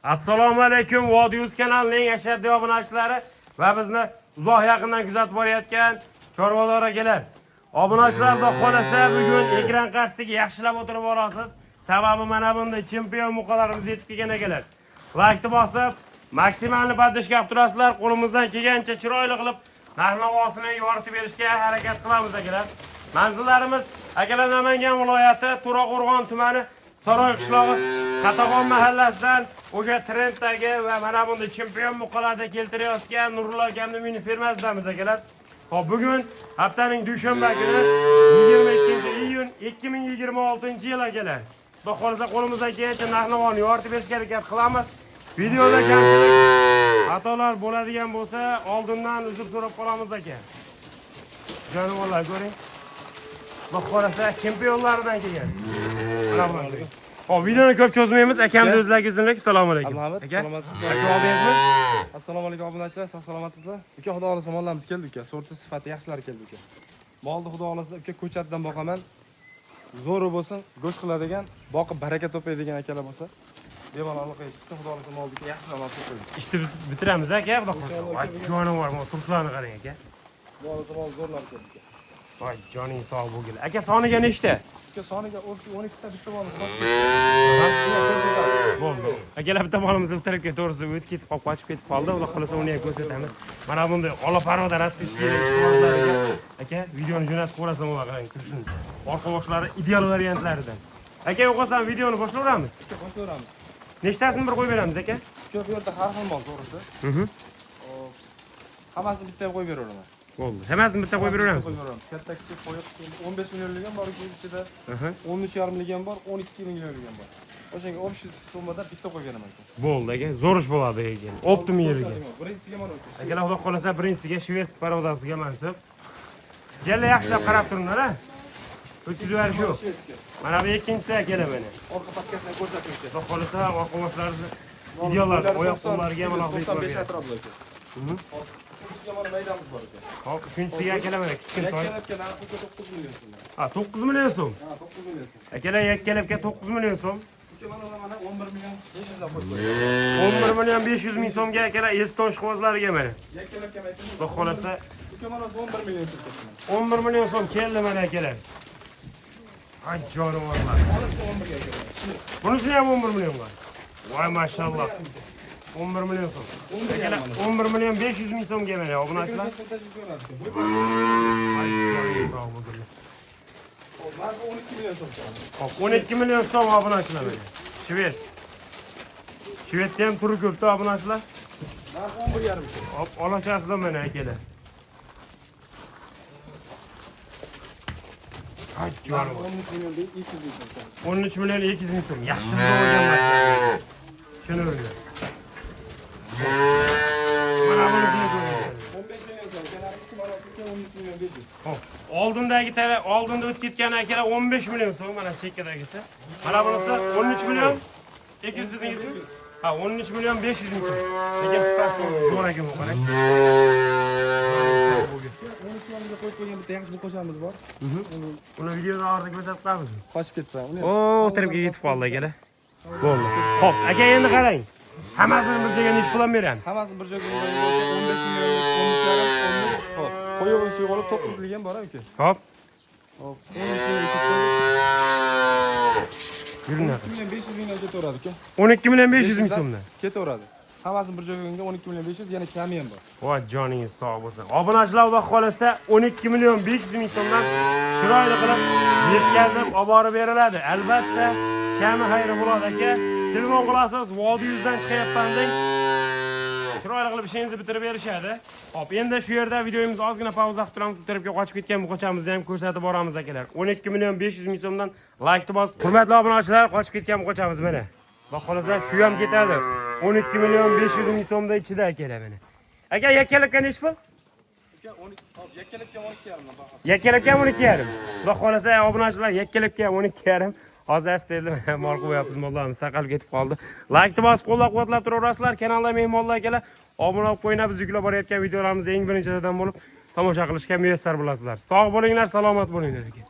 Assalomu alaykum Vodiy.uz kanalining ashaddiy obunachilari va bizni uzoq yaqindan kuzatib borayotgan chorvador akalar. Obunachilar, xudo xolasa bugun ekran qarshisiga yaxshilab o'tirib olasiz. Sababi mana bunday chempion muqalarimiz yetib kelgan akalar. Laykni bosib, maksimalni поддержка qilib turasizlar. Qo'limizdan kelgancha chiroyli qilib narx-navosini yoritib berishga harakat qilamiz akalar. Manzillarimiz akalar Namangan viloyati To'raqo'rg'on tumani Saroy qishlog'i Qatag'on mahallasidan o'sha trenddagi va mana bunday chempion muqalarda keltirayotgan Nurullo akamning mini fermasidamiz akalar. Xo'p, bugun haftaning dushanba kuni 22 iyun 2026 yil akalar. Xudo xohlasa qo'limizdan kelgancha narx-navoni yoritib berishga harakat qilamiz. Videoda kamchilik, xatolar bo'ladigan bo'lsa, oldindan uzr so'rab qolamiz aka. Jonivorlar ko'ring. Xudo xohlasa chempionlaridan kelgan. Mana bular. Xo'p, videoni ko'p cho'zmaymiz. Akamni o'zlariga uzunlik. Assalomu alaykum. Abdulhamid, Aka. salomatsizlar? Aka, oldingizmi? Assalomu alaykum obunachilar, sog' salomatsizlar? Uka, xudo xohlasa mollarimiz keldi uka. Sorti sifati yaxshilari keldi uka. Molni xudo xohlasa uka ko'chatdan boqaman. Zo'ri bo'lsin, go'sht qiladigan, boqib baraka topadigan akalar bo'lsa, bemalol aloqaga chiqsa, xudo xohlasa molni uka yaxshiroq olib qo'ydik. Ishni bitiramiz aka, xudo xohlasa. Voy, jonivor, mana turishlarni qarang aka. Xudo xohlasa mol zo'rlab keldi uka. Voy, joning sog' bo'lgin. Aka, soniga nechta? Uka, soniga 12 ta, bitta molimiz Bo'ldi. Akalar, bitta molimiz bu tarafga to'g'risi o'tib ketib qolib, qochib ketib qoldi. Xudo xohlasa uni ham ko'rsatamiz. Mana bunday ola парода российский ishqibozlariga aka videoni jo'natib qo'yasizlar, mana qarang turishini. Orqa boshlari ideal variantlaridan. Aka, yo'qolsam videoni boshlayveramiz. Uka, boshlayveramiz. Nechtasini bir qo'yib beramiz aka? Uka, bu yerda har xil mol to'g'risi. Hop. Hammasini bitta qo'yib beraveraman. Bo'ldi. Hammasini bitta qo'yib beraveramiz. Qo'yib beraveramiz. Katta, kichik qo'yiq 15 millionlik ham bor uka ichida. 13,5 lik ham bor, 12 millionlik ham bor. O'shanga общий summada bitta qo'yib beraman aka. Bo'ldi aka, zo'r ish bo'ladi ekan. Оптом yeriga. Birinchisiga mana uka. Akalar, xudo xohlasa birinchisiga shved порода siga mansub. Jalla yaxshilab qarab turinglar, ha. O'tkazib yuborish yo'q. Mana bu ikkinchisi akalar mana. Orqa pachkasini ko'rsating uka. Xudo xohlasa orqa boshlari ideallar, oyoq qo'llariga ham alohida e'tibor 95 beradi. atrofida uka. Hop. Uchinchisiga mana maydamiz bor uka. Hop, uchinchisiga akalar mana kichkintoy. Yakkalabga narxi uka 9 million so'm. Ha, 9 million so'm. Ha, 9 million so'm. Akalar, yakkalabga 9 million so'm. Uka, mana 11 million 500 dan qo'yib qo'ydim. 11 million 500 ming so'mga akalar Eston ishqibozlariga mana. Yakkalabga aytdim. Xudo xohlasa Uka, mana 11 million so'm ketdi. 11 million so'm keldi mana akalar. Ay, jonivorlar. Olibdi 11 ga aka. Bunisi ham 11 million bor. Voy, mashalloh. 11 million so'm. Akalar, 11 million 500 ming so'mga mana obunachilar. Ay, joning sog' bo'lsin. Narxi 12 million so'm turadi. Hop, 12 million so'm obunachilar mana. Shved. Shvedda ham turi ko'pda obunachilar. Narxi 11,5 uka. Hop, olachasidan mana akalar. Ay, jonivor. 13 million 200 ming so'm. 13 million 200 ming so'm. Yaxshi olgan mashina. Shuni o'rgan. Mana bunisini ko'ring. 15 million so'm. Narxi mana uka 13 million 500. Hop, oldindagi tara oldinda o'tib ketgan akalar 15 million so'm mana chekkadagisi. Mana bunisi 13 million 200 dedingizmi? Ha, 13 million 500 ming so'm. Lekin sifati zo'r ekan bu, qarang. 13 yoniga qo'yib qo'ygan bitta yaxshi bir qo'shamiz bor. Uni videoda oxirida ko'rsatib qo'yamizmi? Qochib ketdi. Uni O, tarafga ketib qoldi akalar. Bo'ldi. Xo'p, aka, endi qarang. Hammasini bir joyga nechi puldan beramiz? Hammasini bir joyga qo'ygan 15 million 13,5 13. Hop. Qo'yib suyuq olib 9 lik ham bor uka. Hop, Hop. 13 million 200 yuringlar. 12 million 500 mingdan ketaveradi uka. 12 million 500 ming so'mdan. Ketaveradi. Hammasini bir joyga qo'yganda 12 million 500 yana kami ham bor. Voy, joningiz sog' bo'lsin. Obunachilar, xudo xohlasa 12 million 500 ming so'mdan chiroyli qilib yetkazib olib borib beriladi. Albatta, kami xayri bo'ladi aka. Telefon qilasiz, Vodiy.uzdan chiqyapman deng. Chiroyli qilib ishingizni bitirib berishadi. Xo'p, endi shu yerda videomizni ozgina pauza qilib turamiz. Bu tarafga qochib ketgan buqachamizni ham ko'rsatib boramiz akalar. 12 million 500 ming so'mdan laykni bosib, hurmatli obunachilar, qochib ketgan buqachamiz mana. Xudo xohlasa shu ham ketadi. 12 million 500 ming so'mda ichida akalar mana. Aka, yakkalabga nechi pul? Uka 12, hop, yakkalabga 12,5 bahasi. Yakkalabga ham 12,5. Xudo xohlasa obunachilar yakkalabga ham 12,5. Hozir asta endi mana mol qo'yapmiz, mollarimiz saqalib ketib qoldi. Laykni bosib qo'llab-quvvatlab turaverasizlar. Kanalda mehmonlar akalar, obuna bo'lib qo'yinglar, biz yuklab borayotgan videolarimizni eng birinchilardan bo'lib tomosha qilishga muyassar bo'lasizlar. Sog' bo'linglar, salomat bo'linglar aka.